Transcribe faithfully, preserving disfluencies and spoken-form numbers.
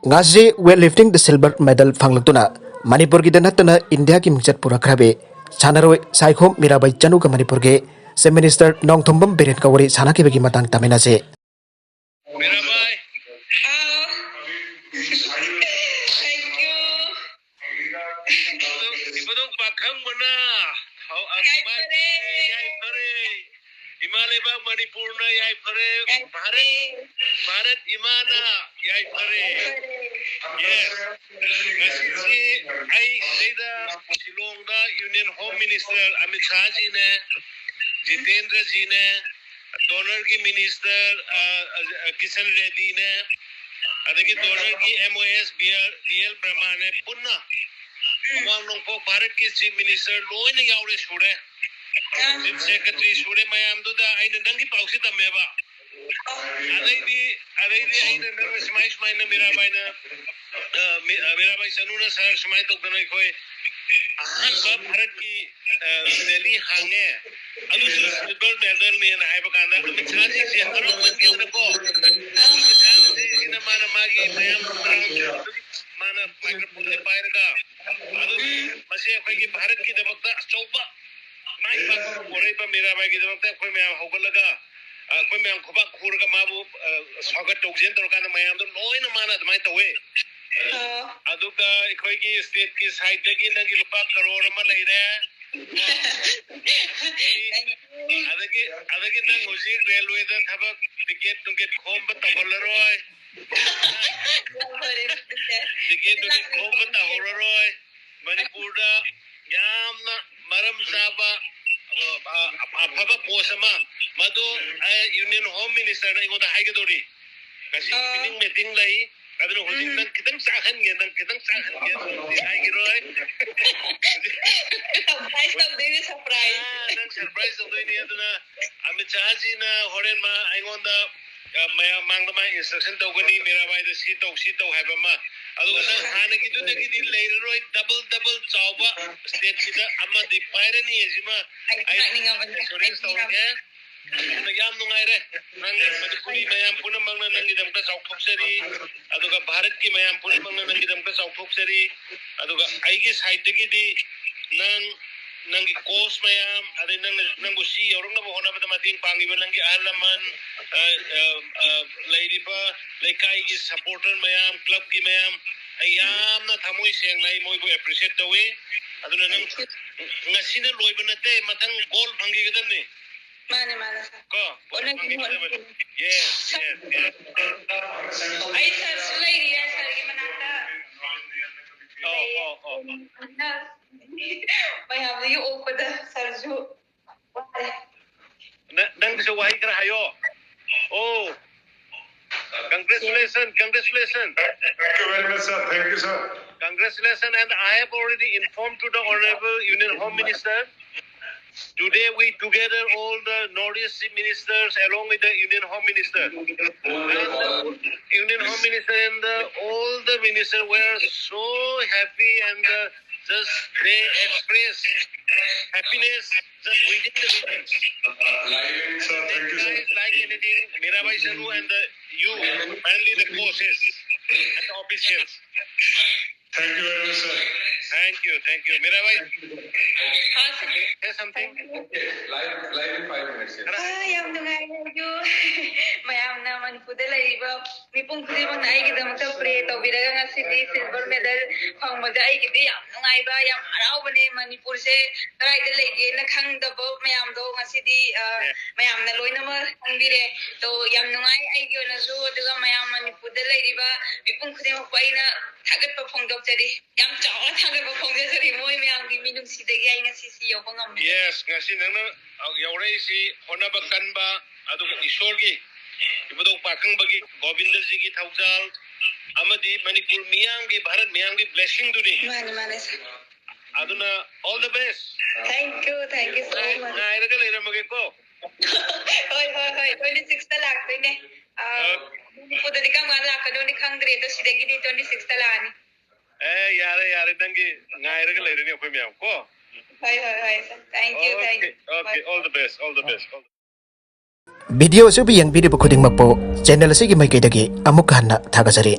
ꯉꯁꯤ weight lifting ꯗ silver medal ꯐꯪꯂꯛꯇꯨꯅ ꯃꯅꯤꯄꯨꯔꯒꯤꯗ ꯅꯠꯇꯅ ꯏꯟꯗꯤꯌꯥꯒꯤ ꯃꯤꯡꯆꯠ ꯄꯨꯔꯛꯈ꯭ꯔꯕꯤ ꯁꯥꯟꯅꯔꯣꯏ ꯁꯥꯏꯈꯣꯝ ꯃꯤꯔꯥꯕꯥꯏ ꯆꯅꯨꯒ ꯃꯅꯤꯄꯨꯔꯒꯤ Chief Minister ꯅꯣꯡꯊꯣꯝꯕꯝ ꯕꯤꯔꯦꯟꯒ ꯋꯥꯔꯤ ꯁꯥꯟꯅꯈꯤꯕꯒꯤ ꯃꯇꯥꯡ ꯇꯥꯃꯤꯟꯅꯁꯤ꯫ ꯃꯤꯔꯥꯕꯥꯏ꯫ ꯍꯥꯎ꯫ Thank you꯫ ꯏꯕꯨꯙꯧ ꯄꯥꯈꯪꯕꯅ ꯍꯧ-, ꯌꯥꯏꯐꯔꯦ꯫ ꯌꯥꯏꯐꯔꯦ꯫ ꯏꯃꯥ ꯂꯩꯕꯥꯛ ꯃꯅꯤꯄꯨꯔꯅ ꯌꯥꯏꯐꯔꯦ꯫ ꯌꯥꯏꯐꯔꯦ꯫ ꯚꯥꯔꯠ, ꯚꯥꯔꯠ ꯏꯃꯥꯅ ꯌꯥꯏꯐꯔꯦ꯫ ꯌꯥꯏꯐꯔꯦ꯫ Yes꯫ ꯉꯁꯤꯁꯤ ꯑꯩ ꯁꯤꯗꯩꯗ ꯁꯤꯂꯣꯡꯗ Union Home Minister Amit ꯁꯥꯍꯖꯤꯅꯦ, ꯖꯤꯇꯦꯟꯗ꯭ꯔꯖꯤꯅꯦ, DoNER ꯒꯤ Minister, ꯑ, ꯑ, ꯀꯤꯁꯟ ꯔꯦꯗꯤꯅꯦ, ꯑꯗꯒꯤ DoNER ꯒꯤ MOS B L, B L ꯕ꯭ꯔꯍ꯭ꯃꯅꯦ, ꯄꯨꯟꯅ ꯃꯃꯥꯡ ꯅꯣꯡꯄꯣꯛ ꯚꯥꯔꯠꯀꯤ Chief Minister ꯂꯣꯏꯅ ꯌꯥꯎꯔꯦ, ꯁꯨꯔꯦ꯫ Chief Secretary ꯁꯨꯔꯦ꯫ ꯃꯌꯥꯝꯗꯨꯗ ꯑꯩꯅ ꯅꯪꯒꯤ ꯄꯥꯎꯁꯤ ꯇꯝꯃꯦꯕ꯫ ꯑꯗꯩꯗꯤ, ꯑꯗꯩꯗꯤ ꯑꯩꯅ ꯅꯪꯅ ꯁꯨꯃꯥꯏ ꯁꯨꯃꯥꯏꯅ ꯃꯤꯔꯥꯕꯥꯏꯅ, ꯑ, ꯃꯤ-, ꯑ, ꯃꯤꯔꯥꯕꯥꯏ ꯆꯅꯨꯅ ꯁꯥꯔ ꯁꯨꯃꯥꯏꯅ ꯇꯧꯗꯅ ꯑꯩꯈꯣꯏ ꯑꯍꯥꯟꯕ ꯚꯥꯔꯠꯀꯤ, ꯑ, rally ꯍꯥꯡꯉꯦ, ꯑꯗꯨꯁꯨ silver medal ꯅꯦꯅ ꯍꯥꯏꯕ ꯀꯥꯟꯗ ꯑꯃꯤꯠ ꯁꯥꯍꯖꯤꯁꯦ ꯍꯔꯥꯎꯃꯟꯈꯤꯗꯅꯀꯣ, ꯑꯃꯤꯠ ꯁꯥꯍꯖꯤꯁꯤꯅ ꯃꯥꯅ ꯃꯥꯒꯤ ꯃꯌꯥꯝ ꯃꯥꯅ microphone ꯁꯦ ꯄꯥꯏꯔꯒ, ꯑꯗꯨ ꯃꯁꯤ ꯑꯩꯈꯣꯏꯒꯤ ꯚꯥꯔꯠꯀꯤꯗꯃꯛꯇ ꯑꯆꯧꯕ ꯃꯥꯏ ꯄꯥꯛꯄ ꯄꯣꯔꯛꯏꯕ ꯃꯤꯔꯥꯕꯥꯏꯒꯤꯗꯃꯛꯇ ꯑꯩꯈꯣꯏ ꯃꯌꯥꯝ ꯍꯧꯒꯠꯂꯒ, ꯑ, ꯑꯩꯈꯣꯏ ꯃꯌꯥꯝ ꯈꯨꯕꯥꯛ ꯈꯨꯔꯒ ꯃꯥꯕꯨ, ꯑ, ꯁ꯭ꯋꯥꯒꯠ ꯇꯧꯁꯦꯅ ꯇꯧꯔꯀꯥꯟꯗ ꯃꯌꯥꯝꯗꯣ ꯂꯣꯏꯅ ꯃꯥꯅ ꯑꯗꯨꯃꯥꯏꯅ ꯇꯧꯋꯦ꯫ ꯑꯣ꯫ ꯑꯗꯨꯒ ꯑꯩꯈꯣꯏꯒꯤ state ꯀꯤ side ꯇꯒꯤ ꯅꯪꯒꯤ ꯂꯨꯄꯥ ꯀꯔꯣꯔ ꯑꯃ ꯂꯩꯔꯦ꯫ ꯑꯗꯒꯤ, ꯑꯗꯒꯤ ꯅꯪ ꯍꯧꯖꯤꯛ railway ꯗ ꯊꯕꯛ ticket ꯅꯨꯡꯀꯦꯠ ꯈꯣꯝꯕ ꯇꯧꯍꯜꯂꯔꯣꯏ꯫ ꯌꯥꯝ ꯐꯔꯦ ꯑꯗꯨꯗꯤ꯫ Ticket ꯅꯨꯡꯀꯦꯠ ꯈꯣꯝꯕ ꯇꯧꯍꯧꯔꯔꯣꯏ꯫ ꯃꯅꯤꯄꯨꯔꯗ ꯌꯥꯝꯅ ꯃꯔꯝ ꯆꯥꯕ, ꯑ, ꯑ, ꯑꯐꯕ post ꯑꯃ, ꯃꯗꯨ ꯑꯩ Union Home Minister ꯅ ꯑꯩꯉꯣꯟꯗ ꯍꯥꯏꯒꯗꯧꯔꯤ꯫ ꯉꯁꯤ ꯑꯣ꯫ Evening meeting ꯂꯩ, ꯑꯗꯨꯅ ꯍꯧꯖꯤꯛ ꯎꯝ꯫ ꯅꯪ ꯈꯤꯇꯪ ꯆꯥꯛꯍꯟꯒꯦ, ꯅꯪ ꯈꯤꯇꯪ ꯆꯥꯛꯍꯟꯒꯦ, ꯑꯗꯨꯗꯤ ꯍꯥꯏꯈꯤꯔꯣꯏ꯫ Surprise ꯇꯧꯗꯣꯏꯅꯦ, surprise꯫ ꯑꯥ, ꯅꯪ surprise ꯇꯧꯗꯣꯏꯅꯦ꯫ ꯑꯗꯨꯅ ꯑꯃꯤꯠ ꯁꯥꯍꯖꯤꯅ ꯍꯣꯔꯦꯟ ꯃꯥ ꯑꯩꯉꯣꯟꯗ, ꯑ, ꯃꯌꯥꯝ ꯃꯥꯡꯗ ꯃꯥ instruction ꯇꯧꯒꯅꯤ, ꯃꯤꯔꯥꯕꯥꯏꯗ ꯁꯤ ꯇꯧ, ꯁꯤ ꯇꯧ ꯍꯥꯏꯕ ꯑꯃ꯫ ꯑꯗꯨꯒ ꯅꯪ ꯍꯥꯟꯅꯒꯤꯗꯨꯗꯒꯤꯗꯤ ꯂꯩꯔꯔꯣꯏ, double double ꯆꯥꯎꯕ state ꯁꯤꯗ ꯑꯃꯗꯤ ꯄꯥꯏꯔꯅꯤ ꯍꯥꯏꯁꯤꯃ ꯑꯩ ꯑꯩ ꯂꯥꯛꯅꯤꯡꯉꯕꯅꯦ, assurance ꯑꯩ ꯇꯧꯔꯒꯦ꯫ ꯑꯗꯨꯅ ꯌꯥꯝ ꯅꯨꯡꯉꯥꯏꯔꯦ꯫ ꯅꯪ ꯃꯅꯤꯄꯨꯔꯤ ꯃꯌꯥꯝ ꯄꯨꯝꯅꯃꯛꯅ ꯅꯪꯒꯤꯗꯃꯛꯇ ꯆꯥꯎꯊꯣꯛꯆꯔꯤ꯫ ꯑꯗꯨꯒ ꯚꯥꯔꯠꯀꯤ ꯃꯌꯥꯝ ꯄꯨꯝꯅꯃꯛꯅ ꯅꯪꯒꯤꯗꯃꯛꯇ ꯆꯥꯎꯊꯣꯛꯆꯔꯤ꯫ ꯑꯗꯨꯒ ꯑꯩꯒꯤ ꯁꯥꯏꯠꯇꯒꯤꯗꯤ ꯅꯪ, ꯅꯪꯒꯤ ꯀꯣꯁ ꯃꯌꯥꯝ, ꯑꯗꯩ ꯅꯪꯅ, ꯅꯪꯕꯨ ꯁꯤ ꯌꯧꯔꯛꯅꯕ ꯍꯣꯠꯅꯕꯗ ꯃꯇꯦꯡ ꯄꯥꯡꯉꯤꯕ ꯅꯪꯒꯤ ꯑꯍꯜ ꯂꯃꯟ, ꯑ, ꯑ, ꯑ, ꯂꯩꯔꯤꯕ ꯂꯩꯀꯥꯏꯒꯤ ꯁꯄꯣꯔꯇꯔ ꯃꯌꯥꯝ, ꯀ꯭ꯂꯕꯀꯤ ꯃꯌꯥꯝ, ꯑꯩ ꯌꯥꯝꯅ ꯊꯃꯣꯏ ꯁꯦꯡꯅ ꯑꯩ ꯃꯣꯏꯕꯨ ꯑꯦꯄ꯭ꯔꯤꯁꯤꯌꯦꯠ ꯇꯧꯏ꯫ ꯑꯗꯨꯅ ꯅꯪ, ꯉꯁꯤꯅ ꯂꯣꯏꯕ ꯅꯠꯇꯦ, ꯃꯊꯪ ꯒꯣꯜ ꯐꯪꯈꯤꯒꯗꯕꯅꯤ꯫ ꯃꯥꯅꯦ, ꯃꯥꯅꯦ, ꯁꯥꯔ꯫ ꯀꯣ, ꯒꯣꯜ ꯍꯣꯠꯅꯒꯦ, ꯐꯪꯈꯤꯒꯗꯕꯅꯤ꯫ ꯍꯣꯠꯅꯒꯦ꯫ Yes, yes, yes. ꯑꯩ ꯁꯥꯔꯁꯨ ꯂꯩꯔꯤꯌꯦ, ꯁꯥꯔꯒꯤ ꯃꯅꯥꯛꯇ꯫ ꯑꯣ, ꯑꯣ, ꯑꯣ꯫ ꯃꯌꯥꯝꯗꯒꯤ ꯑꯣꯛꯄꯗ ꯁꯥꯔꯁꯨ ꯋꯥꯔꯦ꯫ ꯅ-, ꯅꯪꯒꯤꯁꯨ ꯋꯥꯍꯩ ꯈꯔ ꯍꯥꯏꯌꯣ꯫ Oh, congratulations, congratulations. Thank you very much, sir. Thank you, sir. Congratulations, and I have already informed to the Honorable Union Home Minister. Today we together, all the Northeast Chief Ministers along with the Union Home Minister. And the Union Home Minister and the, all the ministers were so happy and, uh, just they expressed happiness just within the meetings. Sir, thank you, sir. It's like anything, Mirabai Sanu and the, you, mainly the coaches and the officials. Thank you very much, sir. Thank you, thank you. Mirabai, say something. Okay, live, live in five minutes, yes. ꯈꯔ ꯍꯥꯏ-, ꯑꯥ, ꯌꯥꯝ ꯅꯨꯡꯉꯥꯏꯔꯦ ꯑꯗꯨ꯫ ꯃꯌꯥꯝꯅ ꯃꯅꯤꯄꯨꯔꯗ ꯂꯩꯔꯤꯕ ꯃꯤꯄꯨꯝ ꯈꯨꯗꯤꯡꯃꯛꯅ ꯑꯩꯒꯤꯗꯃꯛꯇ ꯄ꯭ꯔꯦ ꯇꯧꯕꯤꯔꯒ ꯉꯁꯤꯗꯤ ꯁꯤꯜꯚꯔ ꯃꯦꯗꯜ ꯐꯪꯕꯁꯦ ꯑꯩꯒꯤꯗꯤ ꯌꯥꯝ ꯅꯨꯡꯉꯥꯏꯕ, ꯌꯥꯝ ꯍꯔꯥꯎꯕꯅꯦ꯫ ꯃꯅꯤꯄꯨꯔꯁꯦ ꯀꯗꯥꯏꯗ ꯂꯩꯒꯦꯅ ꯈꯪꯗꯕ ꯃꯌꯥꯝꯗꯣ ꯉꯁꯤꯗꯤ, ꯑ, ꯌꯦꯁ꯫ ꯃꯌꯥꯝꯅ ꯂꯣꯏꯅꯃꯛ ꯈꯪꯕꯤꯔꯦ꯫ ꯑꯗꯣ ꯌꯥꯝ ꯅꯨꯡꯉꯥꯏ ꯑꯩꯒꯤ ꯑꯣꯏꯅꯁꯨ, ꯑꯗꯨꯒ ꯃꯌꯥꯝ ꯃꯅꯤꯄꯨꯔꯗ ꯂꯩꯔꯤꯕ ꯃꯤꯄꯨꯝ ꯈꯨꯗꯤꯡꯃꯛꯄꯨ ꯑꯩꯅ ꯊꯥꯒꯠꯄ ꯐꯣꯡꯗꯣꯛꯆꯔꯤ꯫ ꯌꯥꯝ ꯆꯥꯎꯅ ꯊꯥꯒꯠꯄ ꯐꯣꯡꯗꯣꯛꯆꯔꯤ ꯃꯣꯏ ꯃꯌꯥꯝꯒꯤ ꯃꯤꯅꯨꯡꯁꯤꯗꯒꯤ ꯑꯩ ꯉꯁꯤ ꯁꯤ ꯌꯧꯕ ꯉꯝꯃꯤ꯫ ꯌꯦꯁ, ꯉꯁꯤ ꯅꯪꯅ ꯌꯧꯔꯛꯏꯁꯤ ꯍꯣꯠꯅꯕ ꯀꯟꯕ, ꯑꯗꯨꯒ ꯏꯁꯣꯔꯒꯤ, ꯏꯕꯨꯙꯧ ꯄꯥꯈꯪꯕꯒꯤ, ꯒꯣꯕꯤꯟꯗꯖꯤꯒꯤ ꯊꯧꯖꯥꯜ ꯑꯃꯗꯤ ꯃꯅꯤꯄꯨꯔ ꯃꯤꯌꯥꯝꯒꯤ, ꯚꯥꯔꯠ ꯃꯤꯌꯥꯝꯒꯤ ꯕ꯭ꯂꯦꯁꯤꯡꯗꯨꯅꯤ꯫ ꯃꯥꯅꯦ, ꯃꯥꯅꯦ, ꯁꯥꯔ꯫ ꯑꯗꯨꯅ all the best. Thank you, thank you so much. ꯉꯥꯏꯔꯒ ꯂꯩꯔꯝꯃꯒꯦꯀꯣ꯫ ꯍꯣꯏ, ꯍꯣꯏ, ꯍꯣꯏ, twenty six ꯇ ꯂꯥꯛꯇꯣꯏꯅꯦ꯫ ꯑ, ꯑ, ꯃꯅꯤꯄꯨꯔꯗꯗꯤ ꯀꯔꯝ ꯀꯥꯟꯗ ꯂꯥꯛꯀꯗꯣꯏꯅꯣꯗꯤ ꯈꯪꯗ꯭ꯔꯤ, ꯑꯗꯣ ꯁꯤꯗꯒꯤꯗꯤ twenty six ꯇ ꯂꯥꯛꯑꯅꯤ꯫ ꯑꯦ, ꯌꯥꯔꯦ, ꯌꯥꯔꯦ, ꯅꯪꯒꯤ ꯉꯥꯏꯔꯒ ꯂꯩꯔꯅꯤ ꯑꯩꯈꯣꯏ ꯃꯌꯥꯝ ꯀꯣ꯫ ꯍꯣꯏ, ꯍꯣꯏ, ꯍꯣꯏ, sir. Thank you, thank you. Okay, okay, all the best, all the best, all the best. Video ꯑꯁꯤꯕꯨ ꯌꯦꯡꯕꯤꯔꯤꯕ ꯈꯨꯗꯤꯡꯃꯛꯄꯨ ꯆꯦꯅꯦꯜ ꯑꯁꯤꯒꯤ ꯃꯥꯏꯀꯩꯗꯒꯤ ꯑꯃꯨꯛ ꯍꯟꯅ ꯊꯥꯒꯠꯆꯔꯤ꯫